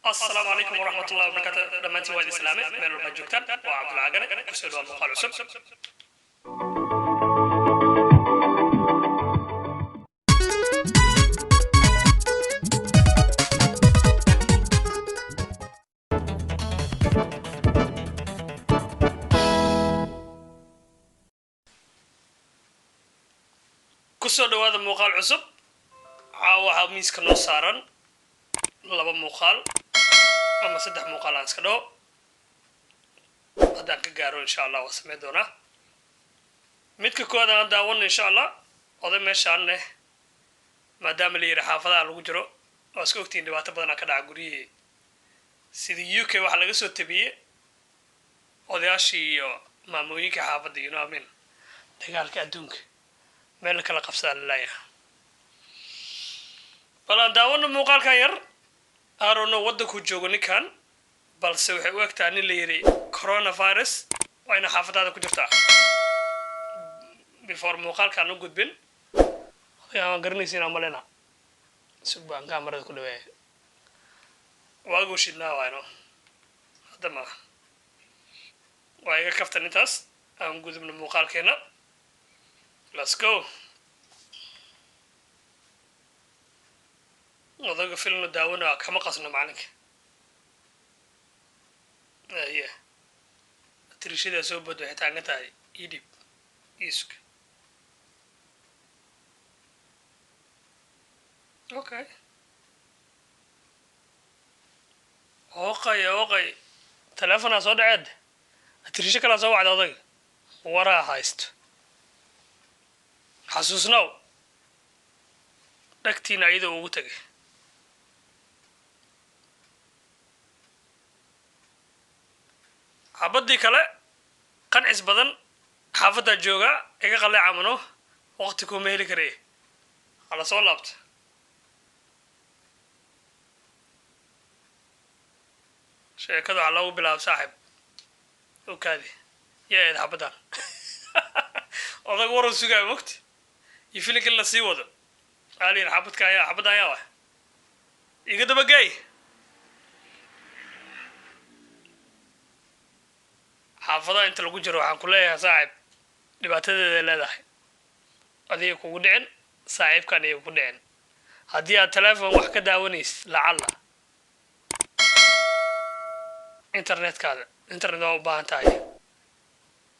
Asalaamu calaykum waraxmat ullahi wabarakaatu. Dhammaantiin waa idin islaamay meel walbaad joogtaan. Waa Cabdulcagane, kusoo dhawaa muuqaal cusub. Kusoo dhawaada muuqaal cusub. Caawa waxaa miiska noo saaran laba muuqaal ama saddex muuqaal aan iska dhaho. Haddaan ka gaaro, insha Allah, waa sameyn doonaa. Midka koowaad aan daawana, insha Allah, oday meeshaan neh, maadaama la yidhi xaafadaha lagu jiro, waa iska ogtihiin, dhibaato badanaa ka dhaca guryihii. Sidii UK waxaa laga soo tabiyey odayaashii iyo maamooyinka xaafadda, you know what I mean, dagaalka adduunka meel la kala qabsadaa lalaaya. Bal aan daawano muuqaalkan yar. Arono waddankuu joogo ninkan, balse waxay u egtaa nin la yidhi coronavirus waa ina xaafadaada ku jirtaa. Before muuqaalkaan u gudbin, odagaan waan garanaysiin aan malena. Sug baan kaamarada ku dhaweeya. Waaguu shidnaa waayno hadda ma waa iga kaftan. Intaas aan gudubno muuqaalkeena. Let's go. Odaga filmna daawana kama qasno macalinka aye. Tirishadaa soo bood, waxay taagan tahay idib isug. Okay, oqay, teleefonaa soo dhaceed, atirisho kalaa soo wacda. Odayga waraa haysto. Xasuusnow dhagtiina iyadoo ugu tagay. Xabaddii kale qancis badan xaafaddaa joogaa, iga qalleecamano, waqti kuma heli karaya, hala soo laabta. Sheekada waxaa loogu bilaaba saaxib okaadi yaa eed xabaddan. Odag waran sugaayo mogti iyo filinka in la sii wado. Aaliyar xabadka ayaa xabadda ayaa wa iga dabageey. Xaafadaha inta lagu jiro, waxaan ku leeyahay saaxib, dhibaatadeeday leedahay. Adiga kugu dhicin, saaxiibkan iyaga ku dhicin. Haddii aad teleefon wax ka daawanaysid, lacalla internetkaada internet waa u baahan tahay,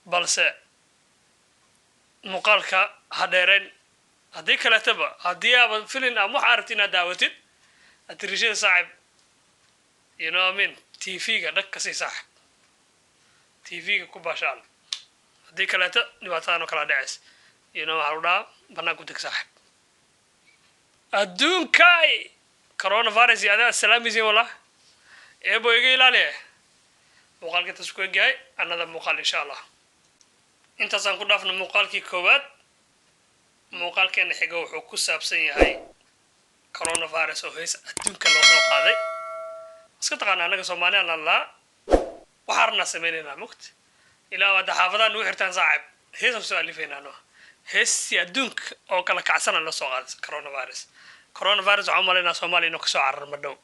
balse muuqaalka ha dheerayn. Haddii kaleetaba, haddii aaba filin ama waxaa arabti inaad daawatid, atirishada saaxib, you know what I mean, TV-ga dhag kasii saaxib, TV-ga ku baashaal. Haddii kaleeto dhibaatadan oo kala dhaceys, you know, waxaa lagu dhahaa banaanku deg saaxib. Adduunkay coronavirus iyo adaa salaamaysiin wallah. Eebo iga ilaaliya. Muuqaalka intaas ku egyahay, another muuqaal, insha Allah. Intaasaan ku dhaafno muuqaalkii koowaad. Muuqaalkeena xiga wuxuu ku saabsan yahay coronavirus oo hees adduunka loo soo qaaday. Iska taqaana annaga Soomaaliya lalaa, waxaa rabnaa sameynaynaa mugt ilaa hadda xaafadaha nugu xirtaan saaxib, heesaan soo alifaynaa no. Heestii adduunka oo kala kacsana loo soo qaaday coronavirus. Coronavirus waxaan u malaynaa Soomaaliya inuu kasoo carar ma dhow.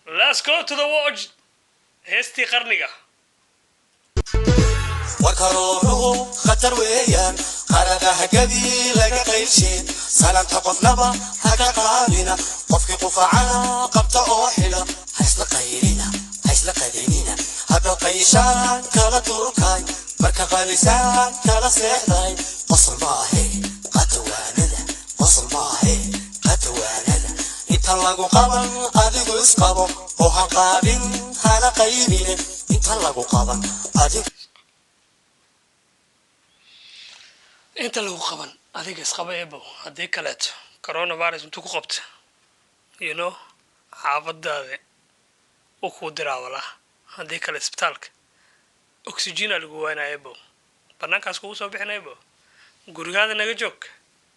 Let's go to the watch heestii qarniga. Warkaroonuhu khatar weeyaan, qaradaha gadii laga qaylsheen, salanta qofnaba ha ka qaadina, qofkii qufacana qabta oo xidha. Haisla qaylina, haisla qadinina, hadda qayshaan kala turkay, marka qalisaan kala seexday. Qosol maahe qatawaanada, qosol maahe qatawaanada. Inta lagu qaban adigu isqabo oo ha qaadin, hana qaybine. Inta lagu qaban adigu Inta lagu qaban adiga isqaba eebow. Haddii kaleeto coronavirus intuu ku qabta, you know, xaafadaada u kuu diraa walaa. Haddii kale isbitaalka oxygena lagu waynaya eebow, banaankaas kugu soo bixina eebow. Gurigaada naga joog,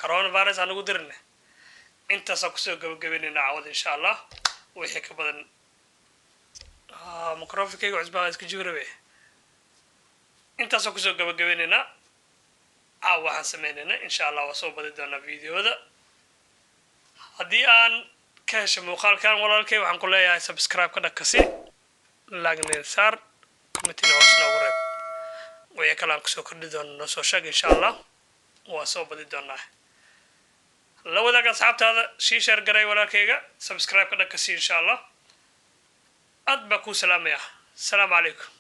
coronavirus aan nagu dirine. Intaasaan kusoo gabagabeynayna cawad, insha Allah. Wixii ka badan microfonkayga cusbaa iska jibirabe. Intaasaan kusoo gabagabeynaynaa caaw waxaan sameynaynaa, insha Allah. Waa soo badi doonaa videoda haddii aan Ka hesha muuqaalkan, walaalkay, waxaan ku leeyahay subscribe ka dhagkasi, like-na saar, comment-ina hoos noogu reeb. Wixii kale aan kusoo kordhi doono noo soo sheeg, insha Allah waa soo badi doonaa. La wadaag asxaabtaada, sii share garay walaalkayga, subscribe ka dhagkasi, insha Allah. Aad baa kuu salaamaya. Asalaamu calaykum.